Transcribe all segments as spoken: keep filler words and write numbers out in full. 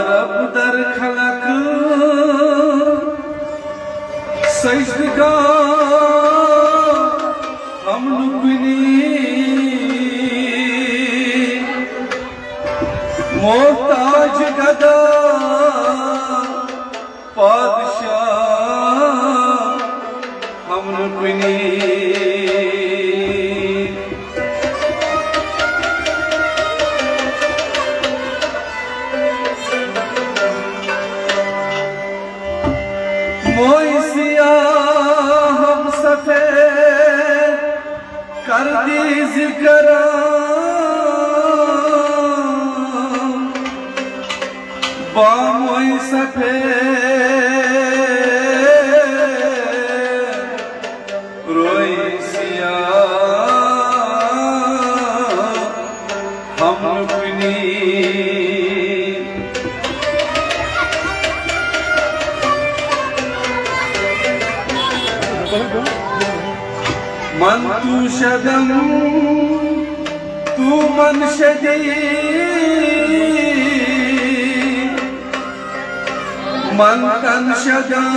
رب در خلق سجدگاہ ہم نکنی، محتاج گدا پادشاہ ہم نکنی۔ موی سیاہ ہم سفید کر دی ذکر باموی سفید روی سیاہ ہم نکنی۔ من تو شدم تو من شدی، من تن شدم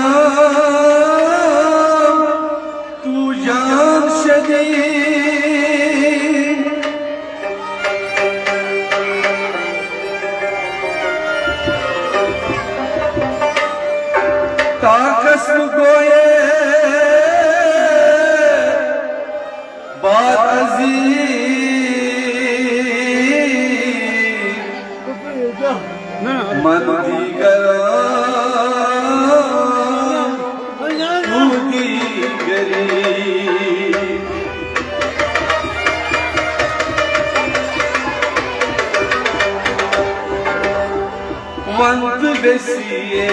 تو جان شدی۔ تا کس گویے باد ازی من دیگران تو دیگری۔ ونت ویسیے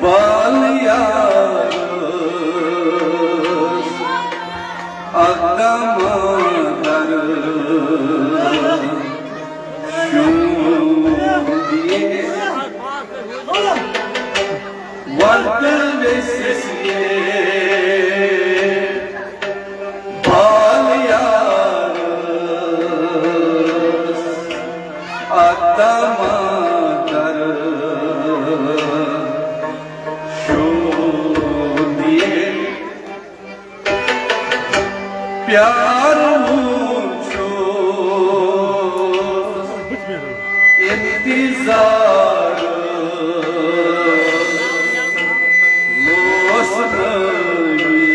بال یار اقدام در شوندیے۔ ونت ویسیے بال یار اقدام در شوندیے۔ پیار وُچھو انتظار لوس نوی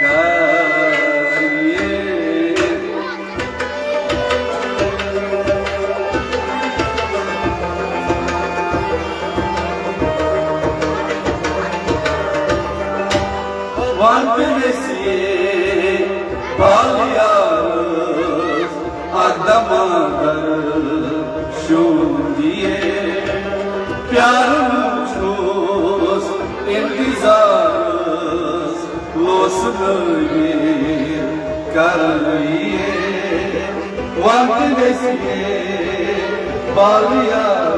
کریے۔ وانت ویسیے بال یار اقدام در شوندیے۔ پیار وُچھوس انتظار لوس نوی کریے۔ ونت ویسیے بال یار۔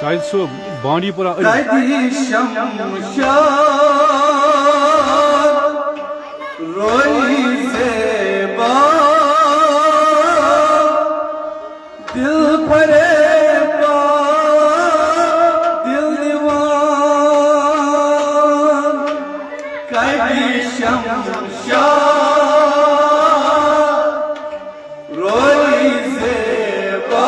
شاہد صٲب، بانڈی پورہ۔ کتہِ شمشاد روزِ زیبا دل فریبا دل دیوان۔ کتہِ شمشاد روزِ زیبا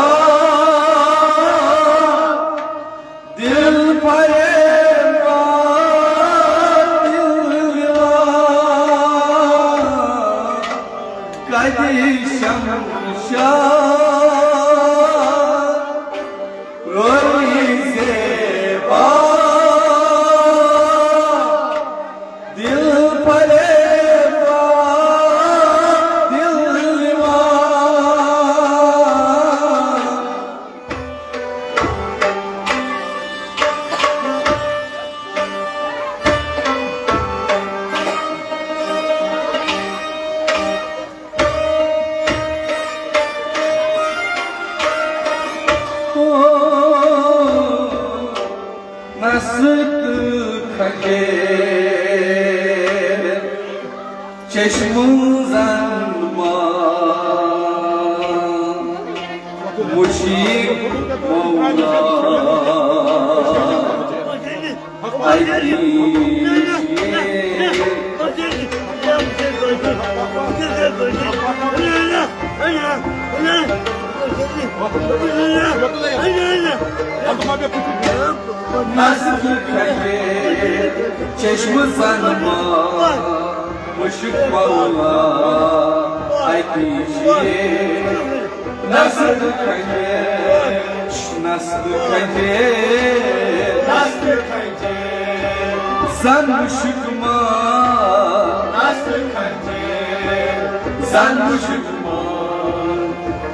سخت کھنجر چشمہٕ زن ما مشک مولا۔ نسل کھنجر چشمہٕ زن ما مشک مولا اتی شیر۔ نسل کھنجر، نسل کھنجر، نسل کھنجر۔ زن مشک ما، نسل کھنجر۔ زن مشک ما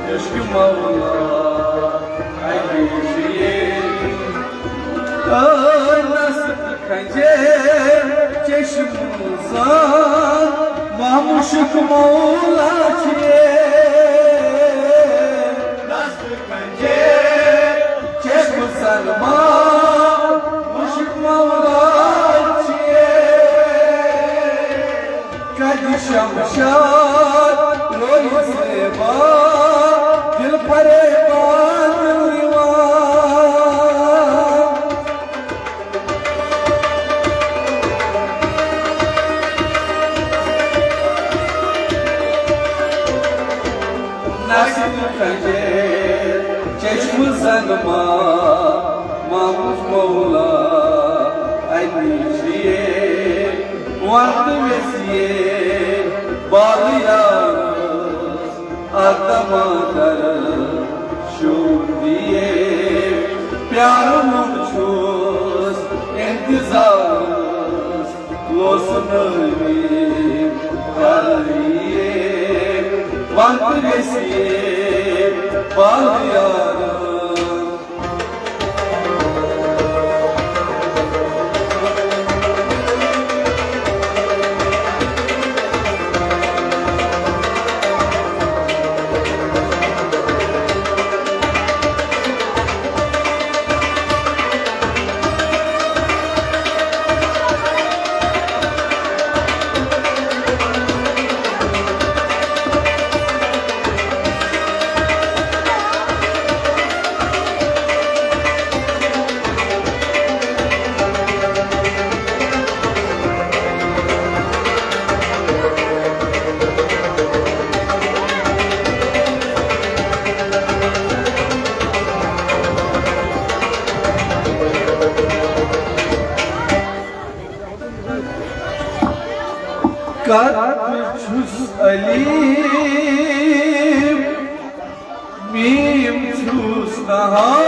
مشک مولا اتی شیر۔ نسل کھنجر چشمہٕ زن ما مشک مولا چھے۔ نسل کھنجر چشمہٕ زن ما مشک مولا چھے۔ کدِ شمشاد روزِ زیبا، دل فریبان دل یوان۔ نسل کھنجر چشمہٕ زن ما، ما مشک مولا اتی شیر۔ وقت ویسیے بال یارس، اتھ مادر شوق دیے۔ پیارٕ وُن چھُس انتظارس، لوسنٲوِم کریے۔ وقت ویسیے بال یارس۔ کتھ چھُس علی میم چھُس نہار،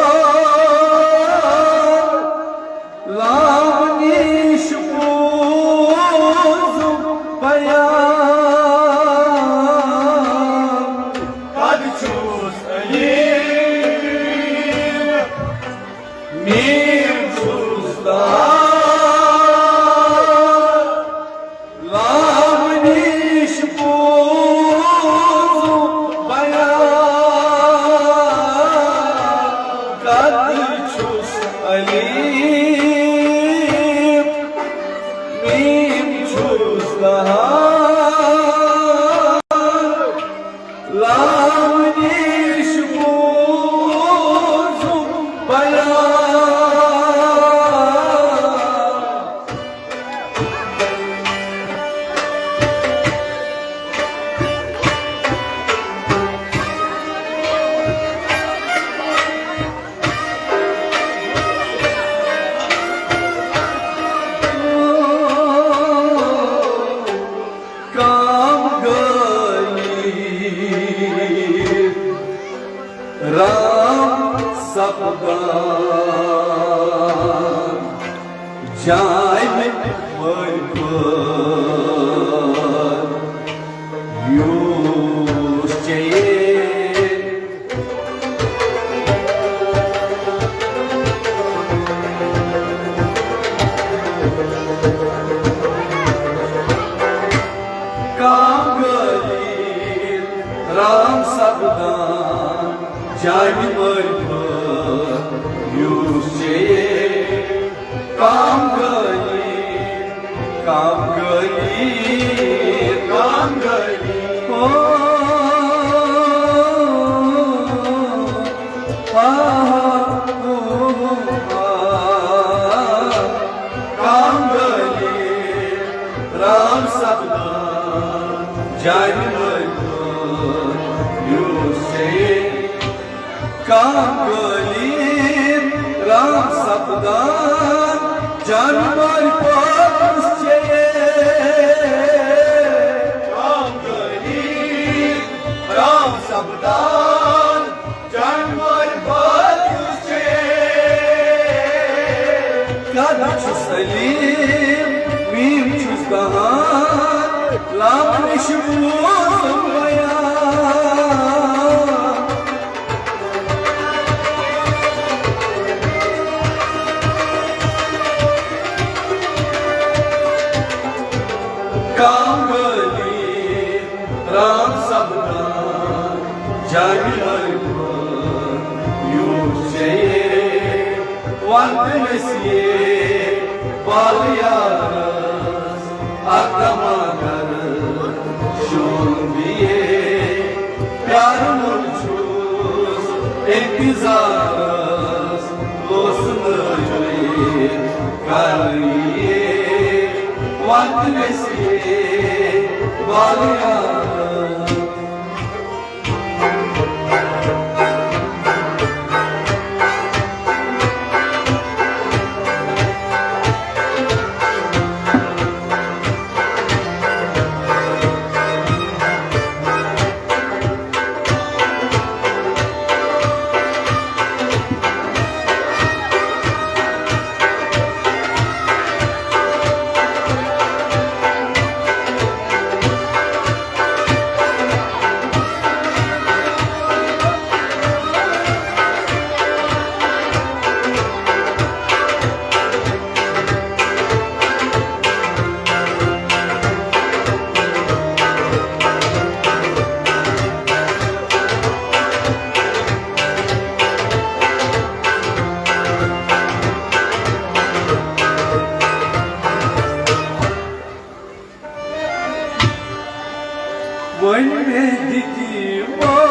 لام نیش پوزُم پیام۔ کتھ چھُس علی میم چھُس نہار، لام نیش پوزُم پیام۔ کتھ چھُس علی میم چھُس نہار، لام نیش پوزُم پیام۔ کام گٲلی رام سپدان جامہِ مٲرۍ پٲرۍ یوٗس چیے۔ کام گٲلی رام سپدان جامہِ مٲرۍ پٲرۍ یوٗس چیے۔ کام گلی، کام گلی۔ او، آ، او، آ۔ کام گلی، رام سپدان، جانہِ مٲلۍ پٲٹھۍ یوٗس چھے۔ کام گلی، رام سپدان، جانہِ مٲلۍ پٲٹھۍ یوٗس چھے۔ کام گلی، رام سپدان، جانور بٲتھ یُس چھُ، قد چھُ سلیٖم، میٖم چھُس بہان، لام نِش بوزُم بیان۔ کانٛگٔری رام سپدان، جانہِ لٲگۍ یوٗت ژےٚ وَنتہٕ مےٚ سِیے، بالہٕ یارس اکھ دھماکہٕ شوٗن بیٚیے۔ پیارٕ وول چھُس اِنتظارس، لوسہٕ نٲوِتھ کرٕ یہِ وَنتہٕ مےٚ سِیے، بالہٕ یارس۔ وۄنۍ مےٚ دِتِو وۄنۍ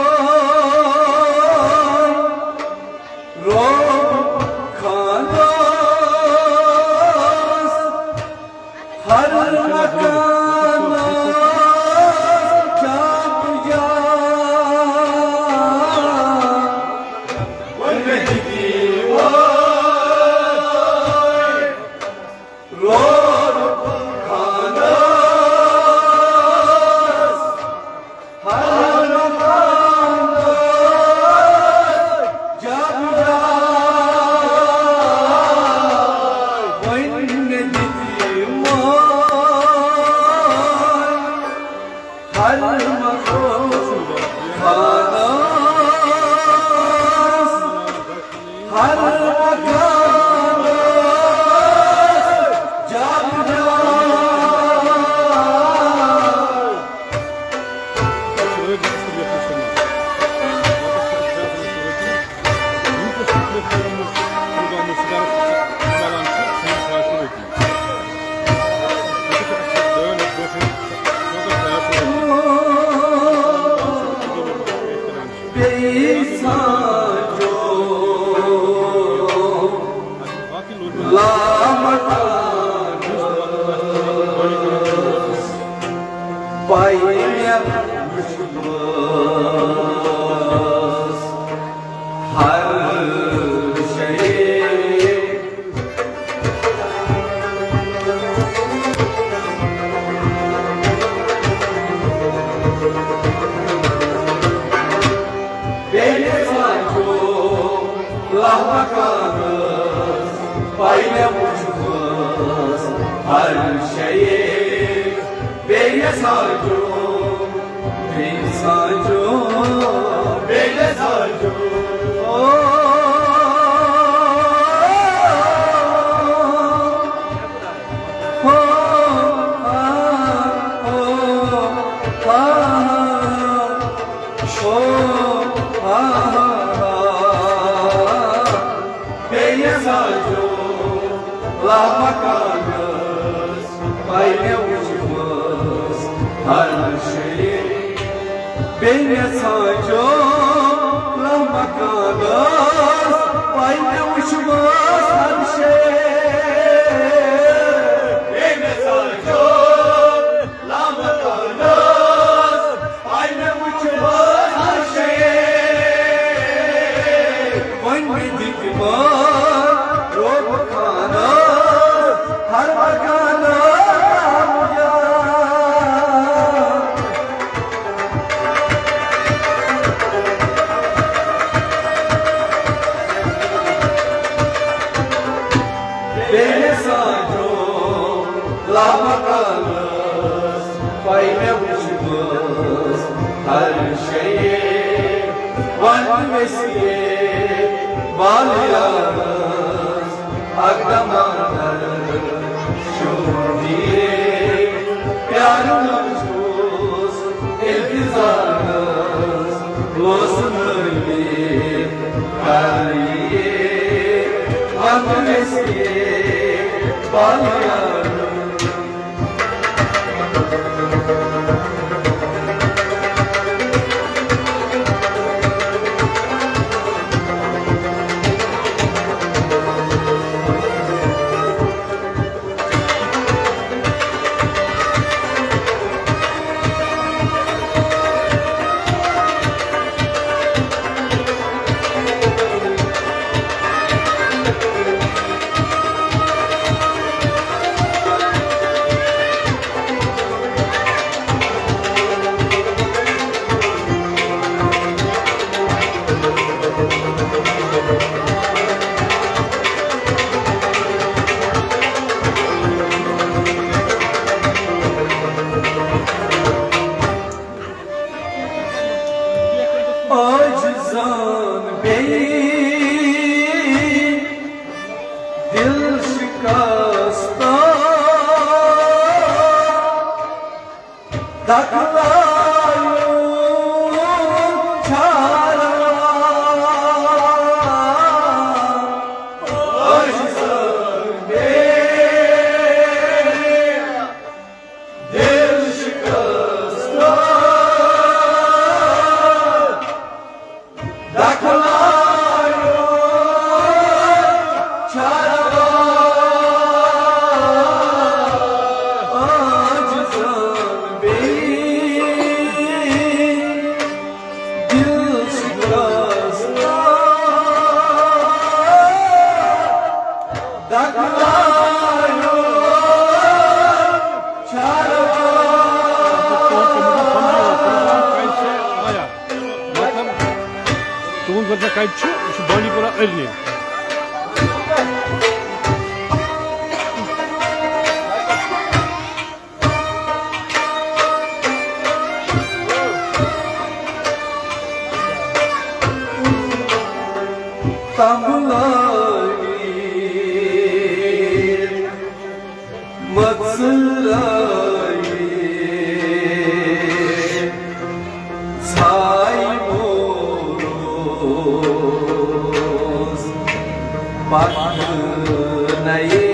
رۄب خانَس، ہر مکانَس چاپ جا۔ وۄنۍ مےٚ دِتِو وۄنۍ رۄب خانَس، ہر خانَس جاگرا۔ وۄنۍ دِتِو وۄنۍ ہر مخلوق خانَس، ہر مخلوق جاگرا۔ بیٚیہِ سانٛجو لامکان پاے مےٚ وٕچھمٕژ۔ ہر شے۔ بیٚیہِ سانٛجو لہمہٕ کانٛگٕر، پاے مےٚ وٕچھمٕژ ہر شے۔ بیٚیہِ سانٛجو بیٚیہِ سانٛجو، بیٚیہِ سانٛجو۔ او، او، آ، او، آ، او، آ۔ بیٚیہِ سانٛجو لامکانَس، پاے ہر شے بیٚیہِ یژھان جو لامکانس، پاے مےٚ وُچھمس ہر شے۔ بیٚیہِ یژھان جو لامکانس، پاے مےٚ وُچھمس ہر شے۔ وۄنۍ مےٚ دِتۍ پٲٹھۍ روب خانس، ہر مکانس نام جان۔ بیٚیہِ سانٛجو لامکانس، پاے مےٚ وُچھمس ہر شے۔ وَن ویسے بالیارس، اقدم اندر شوندی پیار منجوس التزامس، لوس نرمی کریے، وَن ویسے بالیارس۔ عاجزان بیٚیہِ دل شکستہ، دکلایو چھارا۔ عاجزان بیٚیہِ دل شکستہ، دکلایو چھارا۔ عاجزان بیٚیہِ دل شکستہ، دکلایو چھارا۔ تُہُنٛد گۄڈٕ کَتہِ چھُ؟ یہِ چھُ بانڈی پورہ أرنہِ۔ تمبلٲوِتھ مژرٲوِتھ ژھایہِ موروث پتہٕ نَیے۔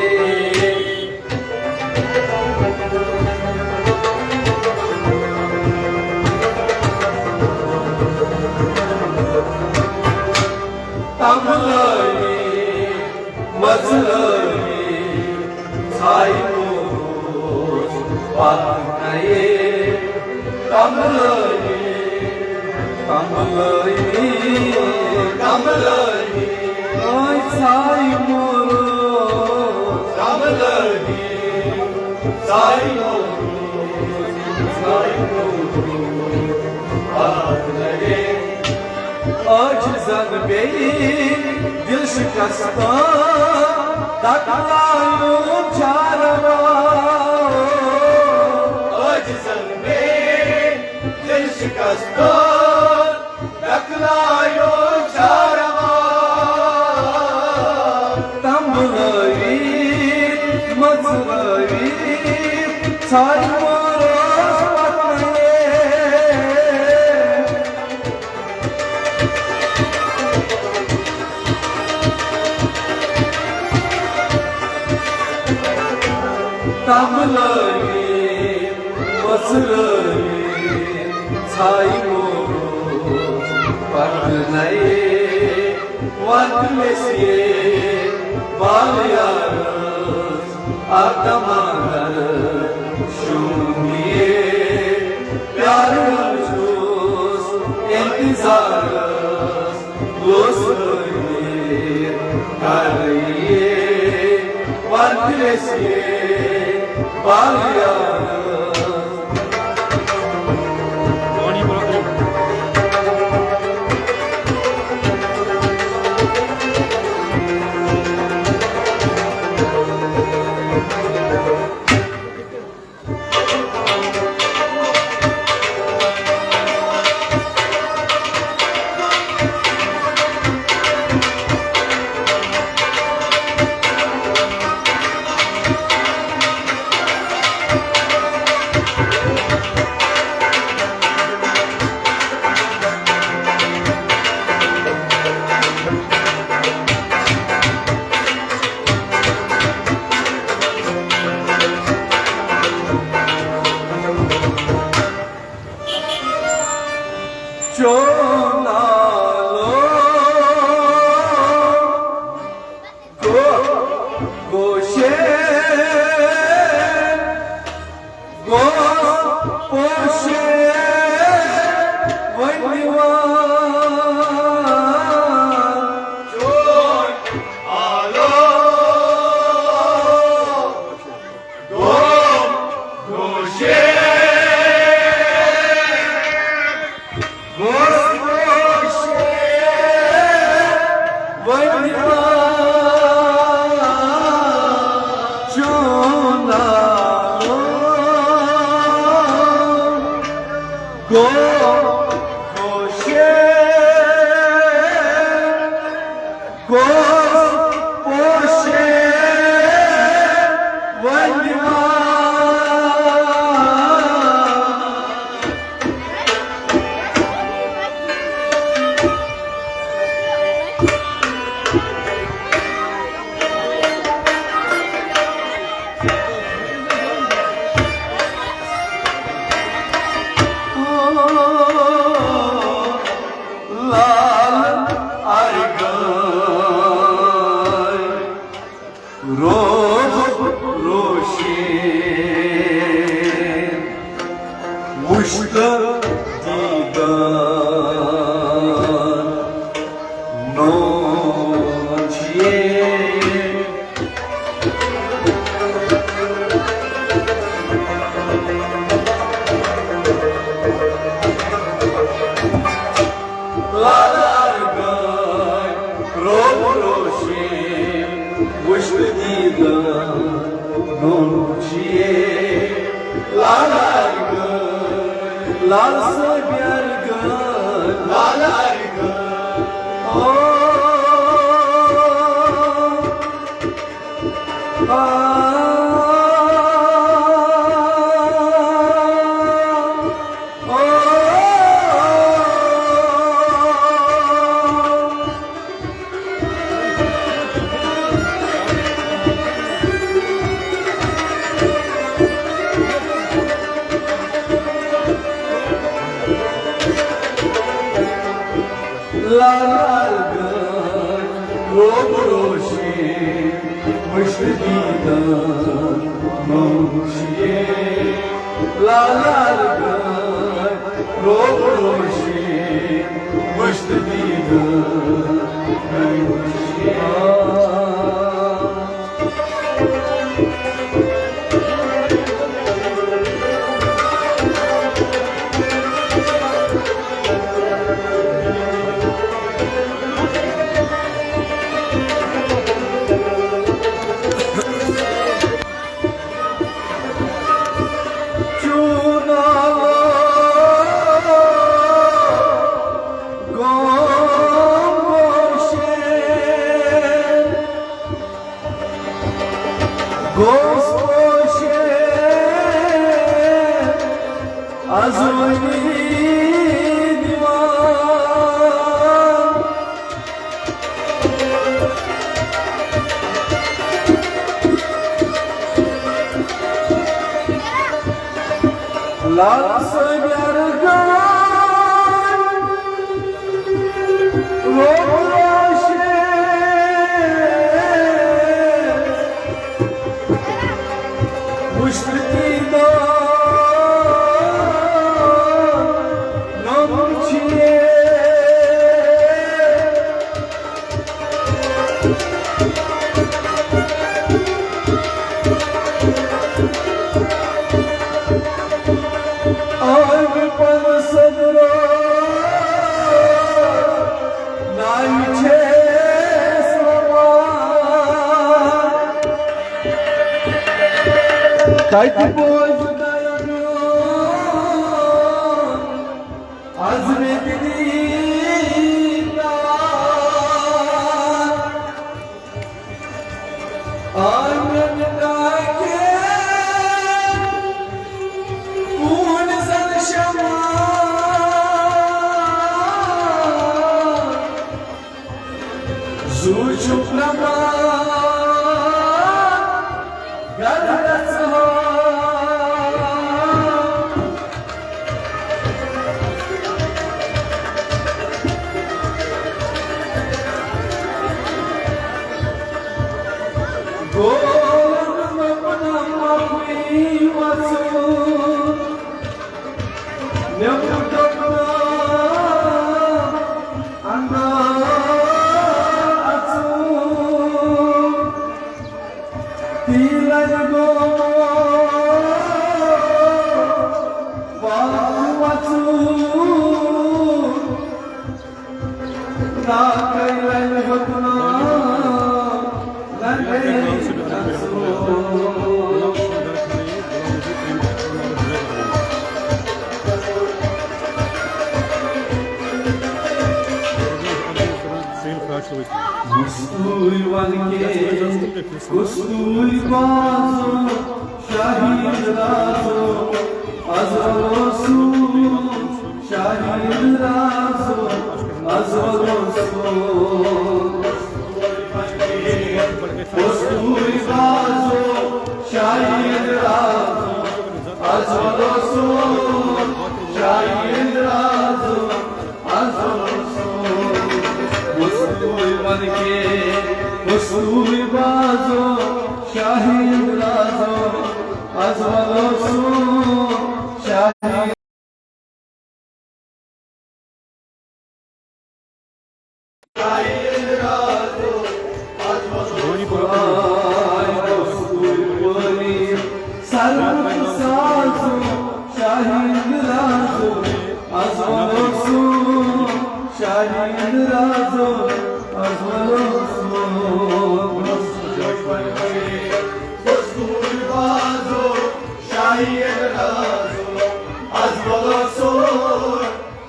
تمبلٲوِتھ مژرٲوِتھ ژھایہِ موروث پتہٕ نَیے۔ تمبلٲوِتھ، تمبلٲوِتھ، تمبلٲوِتھ، ٲے ژھایہِ موروث۔ تمبلٲوِتھ، ژھایہِ موروث، ژھایہِ موروث پتہٕ نَیے۔ عاجزن بیٚیہِ دل شکستہ، دکلایو چھارا۔ عاجزن بیٚیہِ دل شکستہ، دکلایو چھارا۔ تمبلٲوِتھ مژرٲوِتھ ژھایہِ موروث پتہٕ نَیے۔ تمبلٲوِتھ ژھایہِ موج پتہٕ نَیے وَتہٕ ویسے بالیارس اَتھ مگر شوٗنٛگیے پیارٕ چھُس اِنتظارس۔ لوس لٲگِتھ کَرٕ یہِ وَندٕ أسۍ یہِ بالیارس۔ چون آلو گو-، گوشے، گوس پوشے، ونیوان۔ چون آلو گوم گوشے، گوس گوشے، ونیوان۔ چون آلو گوم گوشے، گوس پوشے ونیوان۔ لال ارگن روب روشین وشت دیدن نوچیے۔ لالار گاے روب روشین وشت دیدن نوچیے۔ لالار گاے لال سبیر گاے لالار گاے۔ او لالار گاے روب روشین وشت دیدن نوشیے۔ لالار گاے روب روشین وشت دیدن نوشیے۔ چون آلو گوم گوشے، گوس پوشے، از ونی دیوان۔ لال سیدار گان روب روشے مشتقی دان نام چیے۔ آمہِ پنسدرا ناوِ چھیس ومان۔ کتہِ بوزِ دل میون از مےٚ تہِ دیٖدار۔ آنگن ڈاکے کون زن شما زو چھُ پرمان گر گژھان۔ گولن مپنا مپی وسو نمدنا انا اچو۔ تیلن گو واتو وچو، ناکیلن ہتنا ننے اچو۔ مستوری ون کے کستوری بازو شاہی رازو از رسول شاہی رازو از رسول۔ کستوری بازو شاہی رازو از رسول شاہی رازو از رسول۔ کستوری ون کے کستوری بازو شاہی رازو از رسول شاہی سرمد سازو شاہی رازو از رسول شاہی رازو از رسول۔ کستوری بازو شاہی رازو از رسول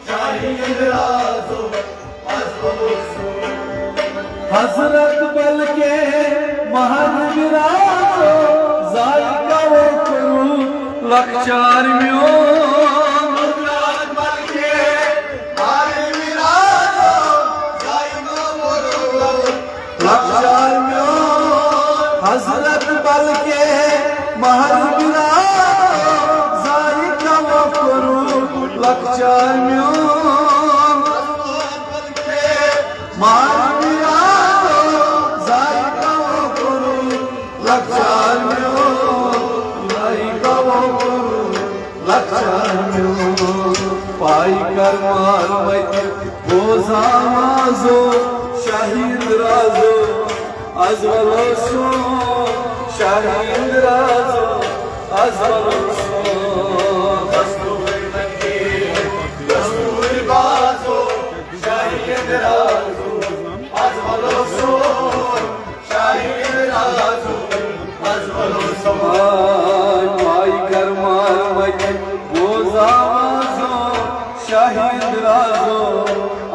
شاہی رازو از رسول۔ حضرت بلکہ مہر رازو ذائقہ و کرو لخچار میون۔ حضرت بلکہ مہر رازو ذائقہ و کرو لخچار میون۔ حضرت بلکہ مہر رازو ذائقہ و کرو لخچار میون۔ مہر رازو ذائقہ و کرو لخچار میون۔ ذائقہ و کرو لخچار میون۔ پائی کر مال مت بوز آوازو شاہی رازو از ولو سون شاہی رازو از ولو سون۔ کستوری بازو شاہی رازو از ولو سون شاہی رازو از ولو سون۔ پائی کر مال مت بوز آوازو شاہی رازو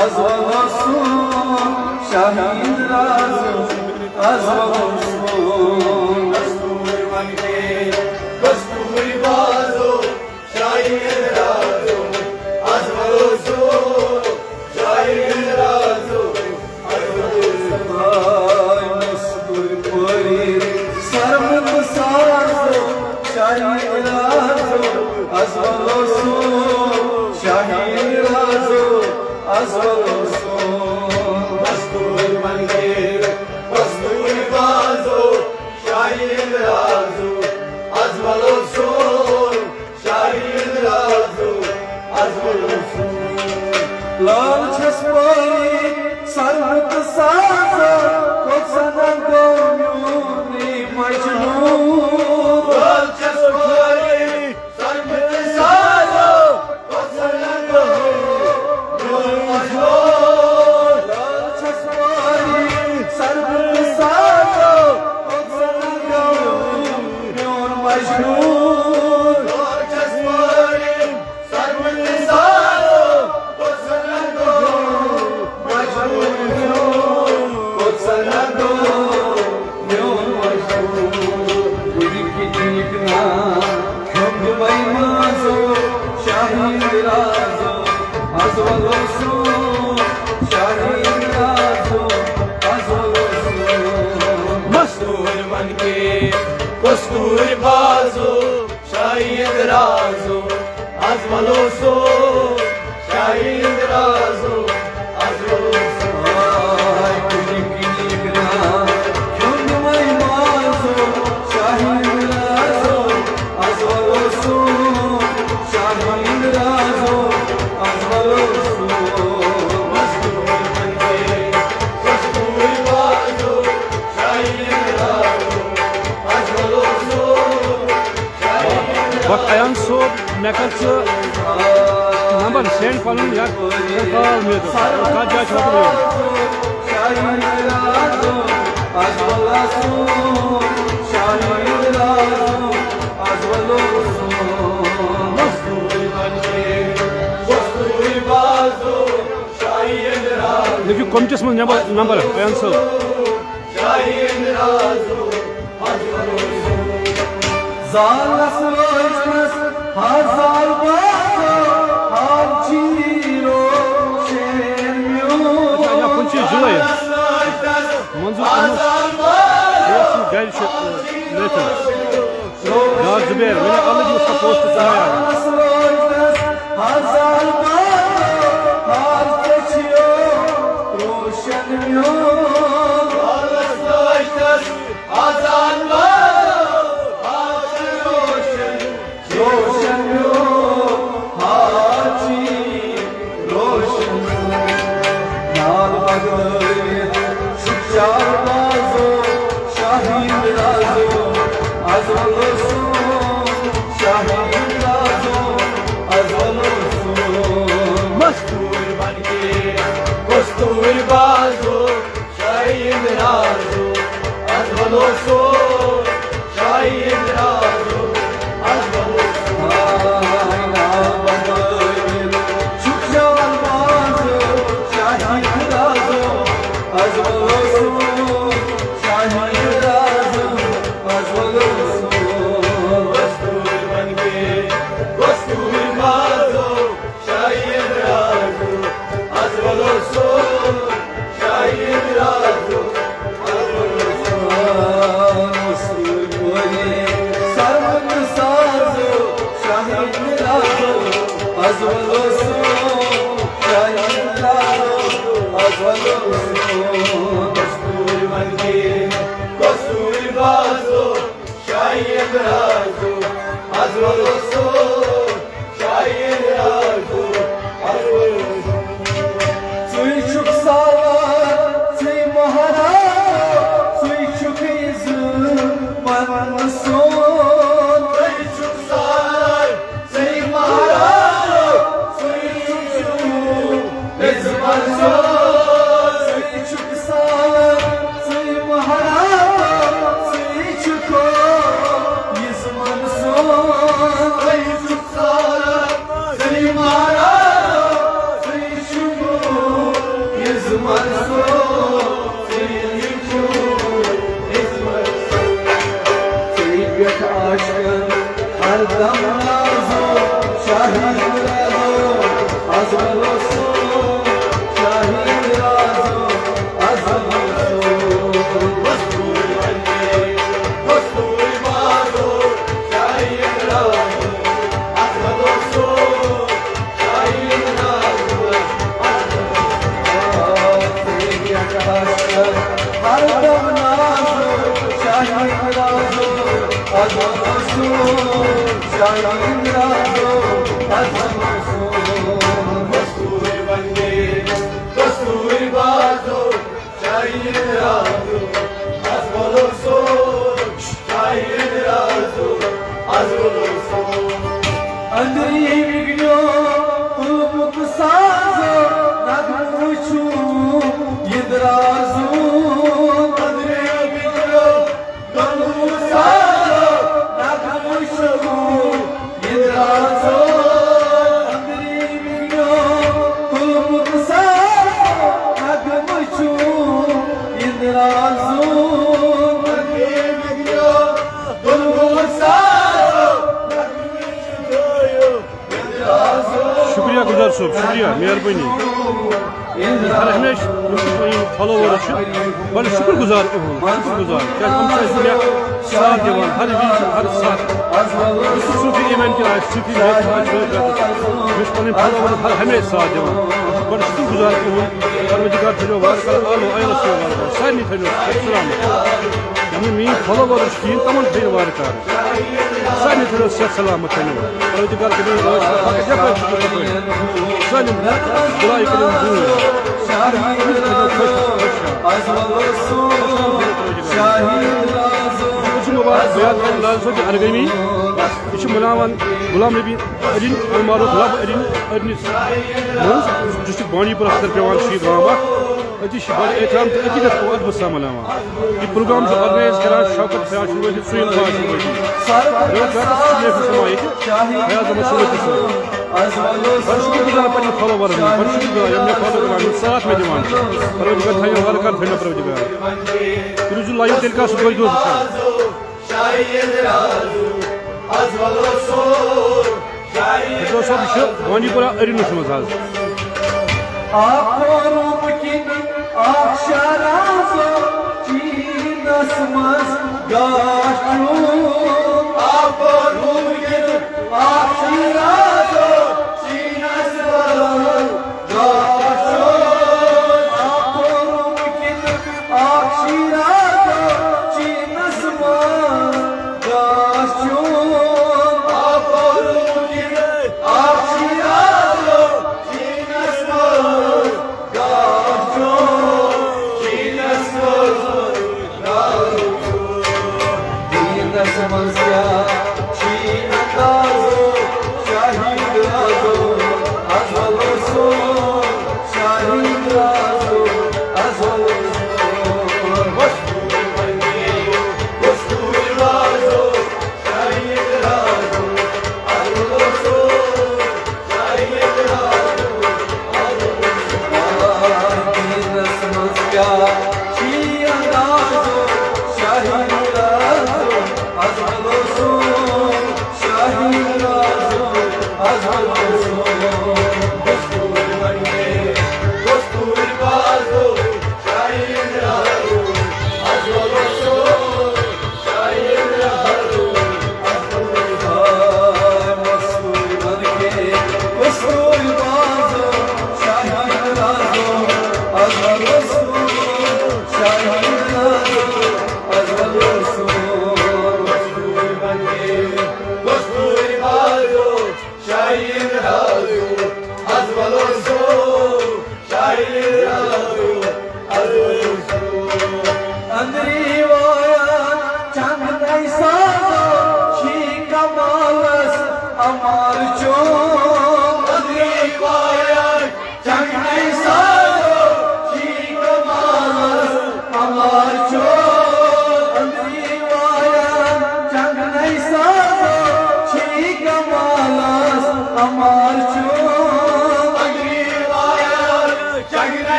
از ولو سون شاہی رازو از ولو سون۔ کستوری ون کے کستوری بازو شاہی رازو از ولو سون شاہی رازو۔ آے مستوری پری سرمد سازو شاہی رازو از شاہین رازو، از ولو سون۔ مستور بن کے، مستور بازو، شاہین رازو، از ولو سون۔ شاہین رازو، از ولو سون۔ لال چھس پاری، سرمت سازو، کھوژنہ گوٚو میون مجنون۔ لال چھس پاری، سرمت سازو، کھوژنہ گوٚو میون مجنون۔ لال چھس پاری، سرمت سازو، کھوژنہ گوٚو میون مجنون۔ لال چھس پاری، سرمت سازو، کھوژنہ گوٚو مجنون۔ کھوژنہ گوٚو میون مجنون۔ گُرِ کِنۍ نِکہٕ نا، کھیوٚم دِمَے مازو، شاہین رازو، از ولو سون۔ شاہین رازو، از ولو سون۔ مستور بن کے، کستور بازو، شاہین رازو، از ولو سون۔ شاہین رازو، از ولو سون۔ آے کُنہِ کِنۍ نِکہٕ نا، کھیوٚم دِمَے مازو، شاہین رازو، از ولو سون۔ شاہین رازو، از ولو سون۔ مستور بن کے، کستور بازو، شاہین رازو، از ولو سون۔ وقت ایان صٲب، مےٚ کر ژٕ نمبر سینڈ پنُن یا کر کال مےٚ تہٕ کتھ جایہِ چھُ واتُن یور؟ لیکھِو کومٹس منٛز نمبر، نمبر ایان صٲب۔ زالس روزنس ہزار بار حال چیرو شین میون۔ اچھا، یا کُنہِ چیٖز جُلے۔ منظور احمد، یہِ اوس یہِ گرِ چھُ، لیکھِو۔ یار زُبیر، وۄنۍ الگ یُس کا پوسٹ ژٕ یار۔ زالس روزنس ہزار بار حال ژےٚ چھِیو روشن میون۔ آزاد بارو، آز روشن، روشن میون حاجی، روشن میون۔ نال بغدٲرِتھ چھُ چار بازو، شاہین رازو، از ولو سون۔ شاہین رازو، از ولو سون۔ مستور بن کے، کستور بازو، شاہین رازو، از ولو سون۔ شاہین رازو، از ولو سون۔ آینا بنٲوِتھ چھُکھ جان بازو، شاہین رازو، از ولو سون۔ شاہین رازو، از ولو سون۔ دستور بن کے، دستور بازو، شاہین رازو، از ولو سون۔ شاہین رازو، از ولو سون۔ سرمن سازو، شاہین رازو، از ولو سون۔ شاہین رازو، از ولو سون۔ دستور بن کے، دستور بازو، شاہین رازو، از ولو سون۔ شاہین رازو، از ولو سون۔ ژٕے چھُکھ سالار، ژٕے مہراز، ژٕے چھُکھ عزت پنُن سون۔ ژٕے چھُکھ سالار، ژٕے مہراز، ژٕے چھُکھ عزت پنُن سون۔ ژٕے چھُکھ سالار، ژٕے مہراز، ژٕے چھُکھ عزت پنُن سون۔ ژٕے چھُکھ سالار، ژٕے مہراز، ژٕے چھُکھ عزت پنُن سون۔ ژےٚ پٮ۪ٹھ عاشقن ہر دم نازو، شاہین رازو، از ولو سون۔ شاہین رازو، از ولو سون۔ دستور بن کے، دستور بازو، شاہین رازو، از ولو رازو، از ولو سون، شاہین رازو، از ولو سون۔ دستور بندے، دستور بازو، شاہین رازو، از ولو سون، شاہین رازو، از ولو سون۔ اندری بگڑو، تلمک سازو، نغمہ وچھو، یہ درازو۔ اندری بگڑو، شکریہ گلزار صٲب، شکریہ، مہربٲنی۔ ہر ہمیشہ یِم تہِ تۄہہِ یِم فالوور چھِ، بڑٕ شُکر گُزار تُہُنٛد، شُکر گُزار۔ کیٛازِ یِم چھِ اَسہِ مےٚ ساتھ دِوان ہر وِزِ، ہر ساتہٕ۔ یُس تہِ صوٗفی ایونٹ آسہِ، صوٗفی میٹ آسہِ، مےٚ چھِ پنٕنۍ فالوور ہر ہمیشہ ساتھ دِوان۔ بڑٕ شُکر گُزار تُہُنٛد۔ پروردگار تھٲیِو وارٕ کارٕ آلو عٲیلَس تھٲیِو وارٕ کارٕ، سارنٕے تھٲیِو سلامت۔ یِم نہٕ میٛٲنۍ فالوور چھِ کِہیٖنۍ، تِمن تھٲیِو وارٕ کارٕ۔ سارنٕے تھٲیِو صحت سلامت تھٲیِو۔ پروردگار کٔرِو یہِ رٲچھ فقط یَپٲرۍ چھُ تَپٲرۍ۔ سٲلِم بُلاے کٔرِو دوٗر۔ ہر کُنہِ تھٲیِو خۄش، خۄش۔ أسۍ چھِ مُبارک بیات علی لال صٲب کہِ ارگٲمی۔ یہِ چھِ مناوان غلام نبی ارین، المعروف لب ارین، ارنِس منٛز، ڈسٹرکٹ بانڈی پورہ خٲطرٕ پٮ۪وان چھُ یہِ گام اکھ۔ أتی چھِ بڑٕ احترام تہٕ عقیدت و ادبہٕ سان مناوان۔ یہِ پروگرام چھُ آرگنائز کران شوکت فیاض شروٲتی، سُیِل فیاض شروٲتی۔ رٲژ راتس چھُ محفل سماعت فیاض احمد شروٲتی صٲب۔ بڑٕ شُکر گُزار پننہِ فالوورن ہُنٛد، بڑٕ شُکر گُزار یِم مےٚ فالو کران، یِم ساتھ مےٚ دِوان چھِ۔ پروردگار تھٲیِو وارٕ کارٕ، تھٲیِو مےٚ پروردگار۔ تُہۍ روٗزِو لایِو ٹیلی کاسٹ دۄہے دۄہے وٕچھان۔ شاہین رازو، از ولو سون۔ شاہین رازو۔ یہِ چھُ بانڈی پورہ ارینس منٛز حظ۔ اکھ کوروم کِنہٕ اکھ شاہ رازو، چیٖنس منٛز گاش چھُ۔ اکھ کوروم کِنہٕ اکھ شاہ رازو، چیٖنس منٛز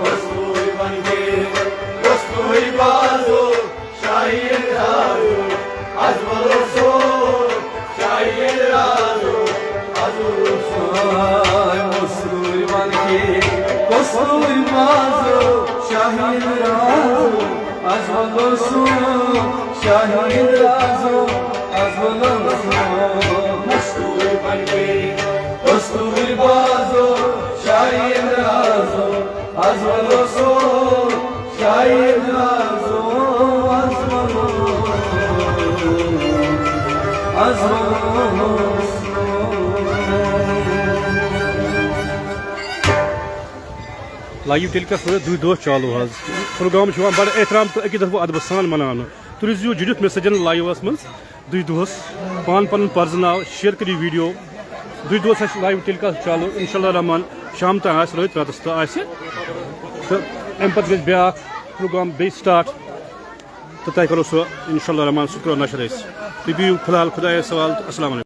دستوری بن کے، دستوری بازو، شاہی اندازو، از بلو سو، شاہی اندازو، از بلو سو. دستوری بن کے، دستوری بازو، شاہی اندازو، از بلو سو، شاہی اندازو، از بلو سو. دستوری بن کے، دستوری بازو، شاہی اندازو، از بلو سو، شاہی اندازو، از بلو، از بلو. لایو ٹیلی کاسٹ روزِ دُہہِ دۄہ چالو حظ۔ پروگرام چھُ یِوان بڑٕ احترام تہٕ عقیدت و ادبہٕ سان مناونہٕ۔ تُہۍ روٗزِو جُڑِتھ مےٚ سۭتۍ لایوَس منٛز۔ دُہہِ دۄہَس پان پنُن پرزناو، شیئر کٔرِو ویڈیو۔ دُہہِ دۄہَس آسہِ لایو ٹیلی کاسٹ چالو، انشاءاللہ الرحمن شام تام آسہِ، رٲتۍ راتَس تہٕ آسہِ۔ تہٕ اَمہِ پتہٕ گژھِ بیٛاکھ پروگرام بیٚیہِ سٹارٹ، تہٕ تۄہہِ کرو سُہ انشاءاللہ الرحمن، سُہ تہِ کرو نشر أسۍ۔ تُہۍ بِہِو فی الحال خۄدایَس حوالہٕ تہٕ السلام علیکم۔